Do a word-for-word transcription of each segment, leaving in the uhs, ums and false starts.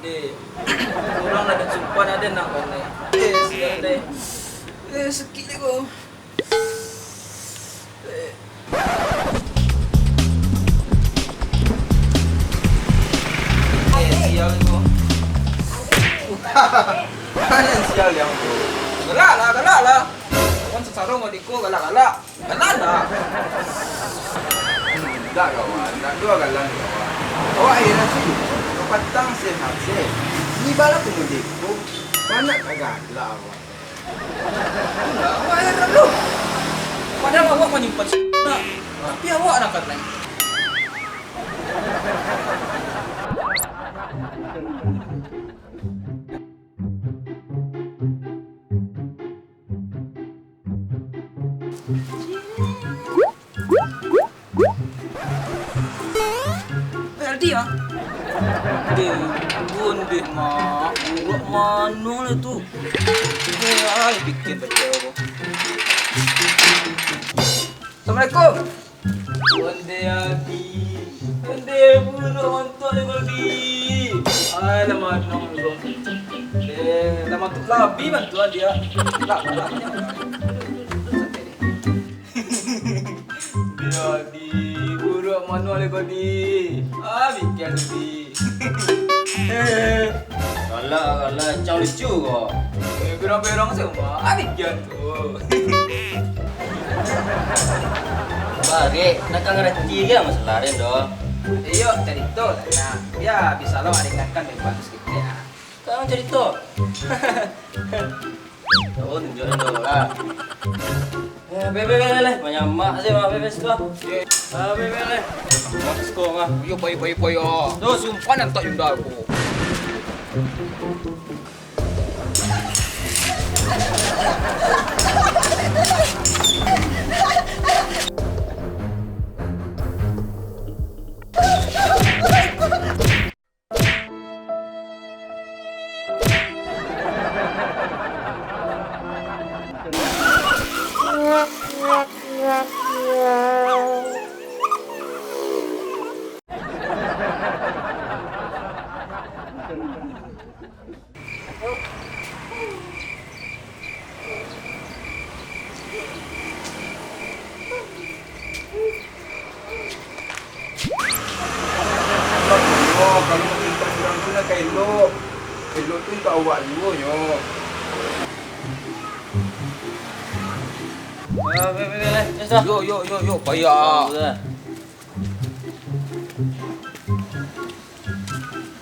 Deh. Urang lah den sumpah, aden nak pandai. Eh, sial deh. Eh, sakik deh ko. Eh. Eh, sial ko. Aden sial yang tu. Galak lah, galak lah. Kawan sasarong ngan diko galak-galak. Galak lah. Indak, kawan. Indak tu galak, kawan. Awak heran sih. Patang sen habis. Ni bala pun diko. Banyak ka galak, kawan. Indak, awak heran tu. Padahal awak manyimpan s-, tapi awak nak katai. Aldi, ah. Deh, buruak deh, Mak. Buruak mano lah tu? Deh, ai, bikin pecah ko. Assalamualaikum. Onde Aldi. Onde buruak mantuan deh, Aldi. Ai, lah manong dulu. Eh, lah mantuan, lah abih mantuan dia. Lah, lah, lah. Santai deh. Onde Aldi, buruak mano leh ko, Di? Ah, bikin, Di. Galak, galak, cang lucu ko. Eh, berang-berang se, Mak. Adi kian tu. Barek, nak ka ngarati ge masalah den doh. Iyo, carito lah, nak. Ya, bisa lo ringankan beban sikit, ya. Kau carito. Oh, tunjuk dulu lah. Eh, be, be, be, be, be. Banyak mak sih, mak, be, be, situ, ah. Ah, be, be, be. Mak siko, ah. Yo, pai, pai, pai, ah. Tu, sumpah nan tak Yunda aku. Kalau mamintak urang tu nak ka elok. Elok tu untuak awak juo nyo. Yo, yo, yo, yo, payah.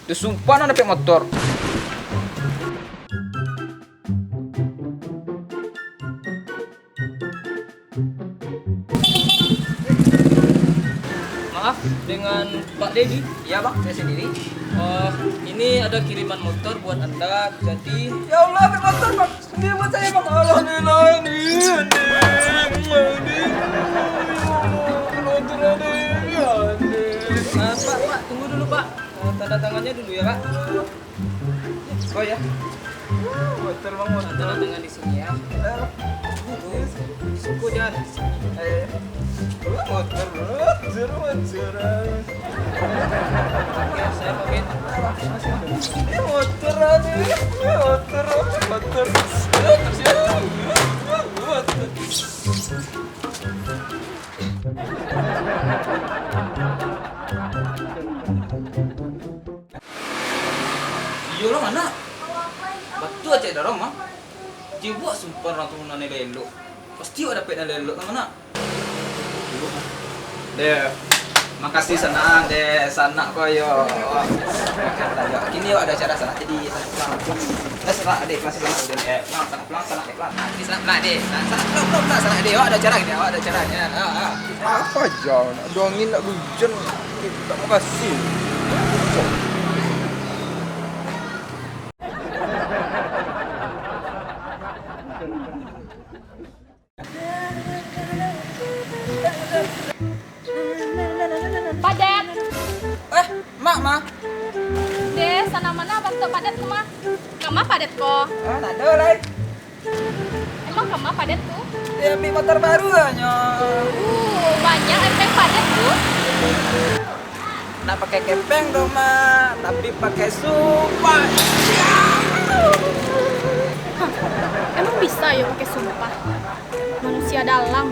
Dah sumpah nak dapek motor. Maaf, dengan Pak Dedi? Iya, Bang, saya sendiri. Oh, ini ada kiriman motor buat Anda, jadi... Ya Allah, ambil motor, Bang. Dia buat saya, Bang. Alhamdulillah, ini, ini, ini, ini, motor ada, ya, ini. Eh, Pak, Pak, tunggu dulu, Pak. Eh, tanda tangannya dulu ya, Pak. Oh ya. Motor, Bang, motor. Tanda tangan di sini ya. Eh. Suku jangan. Eh. Motor, motor, motor. Oke, saya pamit. Eh, motor, aduh. Eh, motor, motor, motor. Eh, terus ya. Motor. Iyo lah, anak. Batua cek Darom, ah. Jibuak sumpah urang tu nan elok-elok. Pasti awak dapek nan elok-elok, kan, anak? Deh, makasih sanak, deh, sanak ko yo. Kini awak ado acara sanak, jadi sanak pulang. Dah sanak, deh, masih sanak, deh. Pulang, sanak pulang, sanak, deh, pulang. Nah, jadi sanak pulang, deh. Nah, sanak pulang, pulang, pulang, sanak, deh. Awak ado acara kini, awak ado acara kini. Ah, ah. Apa jauh, nak dongin, nak gujan, tak makasih. Padet. Eh, mak, ma. Deh, sana mana bantuak padet tu, ma? Kama padet ko? Ah, nado lai. Emang kama padet tu? Dia ambil motor baru lah nyo. Uh, banyak efek padet tu. Ndak pakai kepeng doh, Mak, tapi pakai sumpah. Hah, emang bisa yo pakai sumpah? Manusia dalam.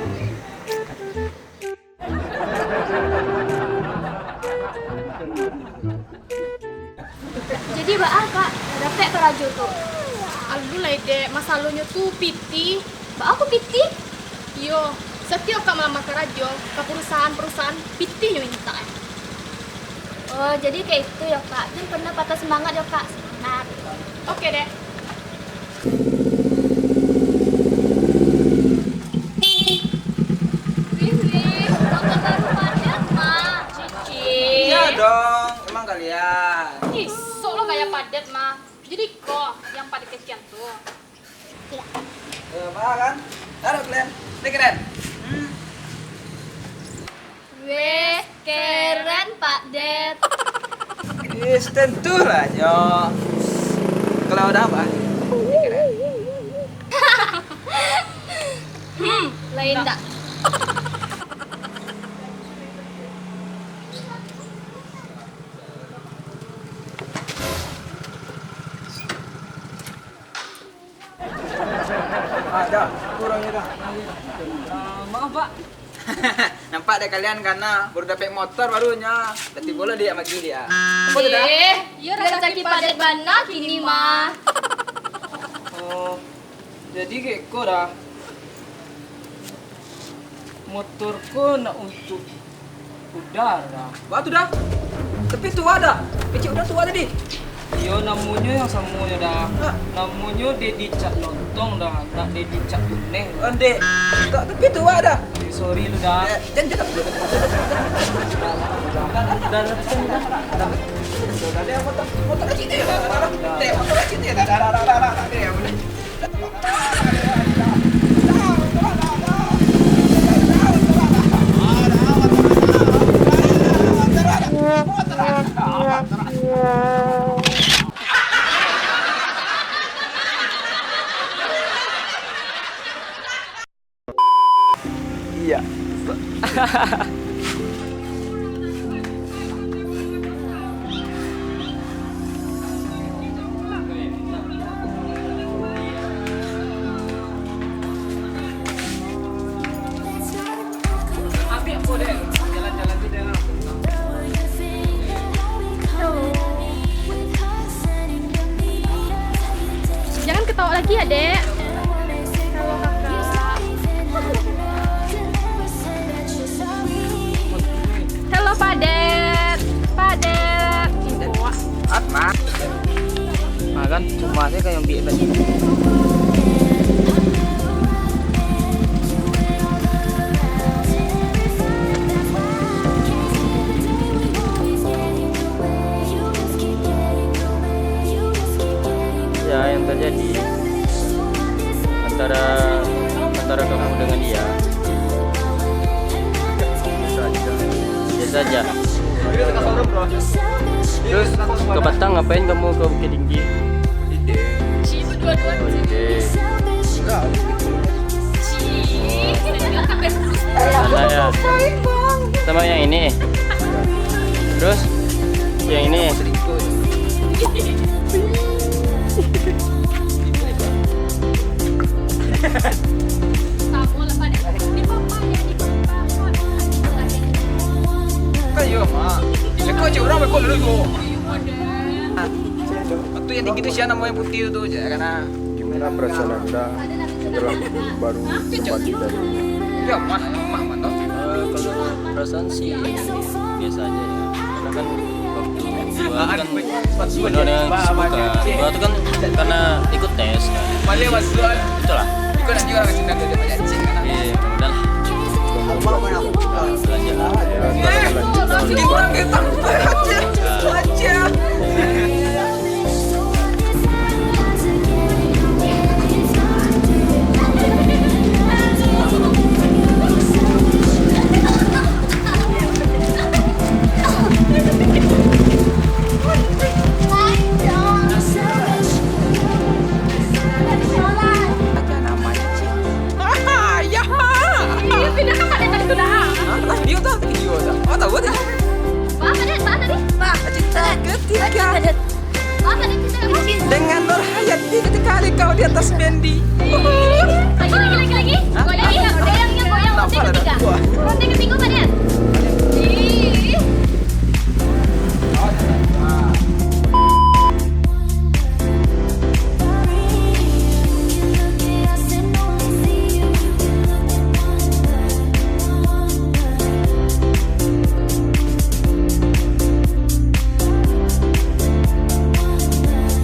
Jadi baa, Kak, dapek karajo tu? Alu lai, Dek, masalonyo tu pitih. Baa kok pitih? Iyo, satiok Kak malamar karajo ka parusahaan-parusahaan, pitih nyo mintak. Oh, jadi kek itu yo, Kak. Jan pernah patah semangat yo, Kak. Semangat. Oke, Dek. Wih, wih, motor baru padet, Mak. Cici. Iya dong, emang kalian. Ih, sok lo gaya padet, Mak. Jadi ko yang padet kecian tu. Iya. Eh, apa kan? Taruh kalian. Ini keren. Hmm. Weh, keren, Pak Det. Is, tentulah, nyo. Kalau ada apa? Hmm, lain dak? Ah, dah. Kurangnya dah. Ah, maaf, Pak. Nampak dek kalian, karena baru dapek motor baru nyo. Berarti bola dia magi dia. Apa tu dah? Eh, iyo, rasaki padet bana kini mah. Oh, jadi kek ko dah. Motor ko nak untuk Uda dah. Baa tu dah? Tapi tua dah. Kecik Uda tua tadi. Iyo, namonyo yang samonyo dah. Ha. Namonyo Dedi Cak Lontong dah, ndak Dedi Cak Tuneh. Ondeh. Tak, tapi tua dah. Eh, sorry lu dah. Eh, jan, jan. Dah, dah, dah, dah. Dah, motor, motor kecik ni. Dah, dah, dah. Eh, motor kecik ni. Dah, dah, dah. Iya. Jangan ketawa lagi ya, Dek. Halo, Kakak. Halo, Pak Det. Pak Det. Ih, Dek. Wah. At, Mak. Nah, kan, cuma saya kayak ambil tadi. Ya, yang terjadi antara, antara kamu dengan dia. Biasa aja. Terus ke Batam ngapain kamu ke Bukittinggi? Holiday. Santai ya. Sama yang ini. Terus yang ini. Kan iyo, Mak. Beko cek urang, beko dulu tu. Itu yang tinggi tu sia, namo yang putih tu, tu je, karena gimana perasaan Anda setelah baru kembali dari Ya, Mak, Mak, Mak, toh. Eh, kalau perasaan sih biasa aja ya. Karena kan waktu dua kan penuh dengan kesibukan. Dua tu kan karena ikut tes kan. Itulah. Ikut nanti orang Cina dia banyak cing kan. Iya, mudah-mudahan belajar. Kurang kita. Aja. Aja namanya, Cik. Ya. Iya, pindah kan pada tadi tu dah. Hah? Lah, dia tahu tadi dia dah. Oh, tahu tadi. Apa dia? Apa Cantik kali kau di atas Mandy. Lagi, lagi, lagi, lagi. Hah? Goyang, goyang, goyang, goyang. Ronde ketiga. Ronde ketiga, Pak Dian.